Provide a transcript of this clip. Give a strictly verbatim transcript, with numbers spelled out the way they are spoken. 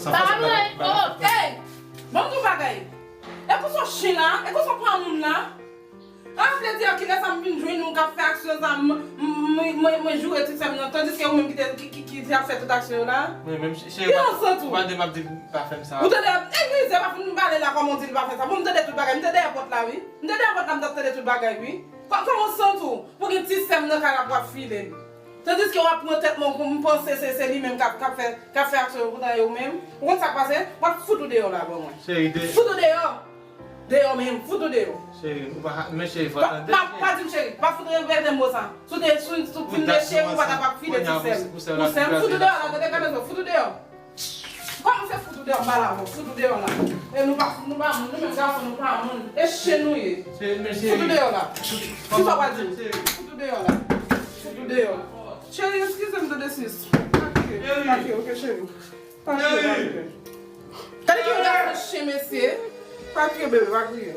Sa pa vre. Oh, hey! Ban m di w bagay. E konsa w chen la, e konsa w pran moun la. An vle di, kilè sa m vin jwenn ou k ap fè aksyon sa, m, m, mwen, mwen, mwen joure ti sè m nan, tandiske ou menm ki te, ki, ki, ki te ap fè tout aksyon yo la. Mwen menm, cheri, ou pa, ou pa de m ap di pa fè m sa. Ou tande, eglize pa fin pale la, kòman w di l pa fè sa. Bon, m tande tout bagay, m te dèyè pòt la, wi. M te dèyè pòt la, m t ap tande tout bagay, wi. Kò-, kòman w santi w pou gen ti sè m nan kay la pou w ap file l? Tandiske w ap pran tèt mwen, m panse se, se li menm k ap, k ap fè, k ap fè aksyon yo, poutan e ou menm. Ou konn sa k pase? W ap fout ou deyò la, ban mwen. Cheri, de... Fout ou deyò! Deyò menm, fout ou deyò. Cheri, ou pa, men cheri, fò tande. Pa, pa di m cheri, pa fout repete m mo sa. Si w te, si w, si w fin de cheri, ou pa t ap ap file ti sè m. Pou sè m, fout ou deyò la, tande, gade sa, fout ou deyò. Kòman se fout ou deyò, m pale avè w, fout ou deyò la. E nou pa, nou pa moun, nou menm gason, nou pa moun. E chen nou ye. Fout ou deyò la. Kisa w pral di m? Fout ou deyò la. Fout ou deyò. Cheri, eskize m tande sis. Pa kriye, pa kriye, oke, cheri. Pa kriye, pa kriye. Gade ki yon gason chen, mesye. Pa kriye, bebe, pa kriye.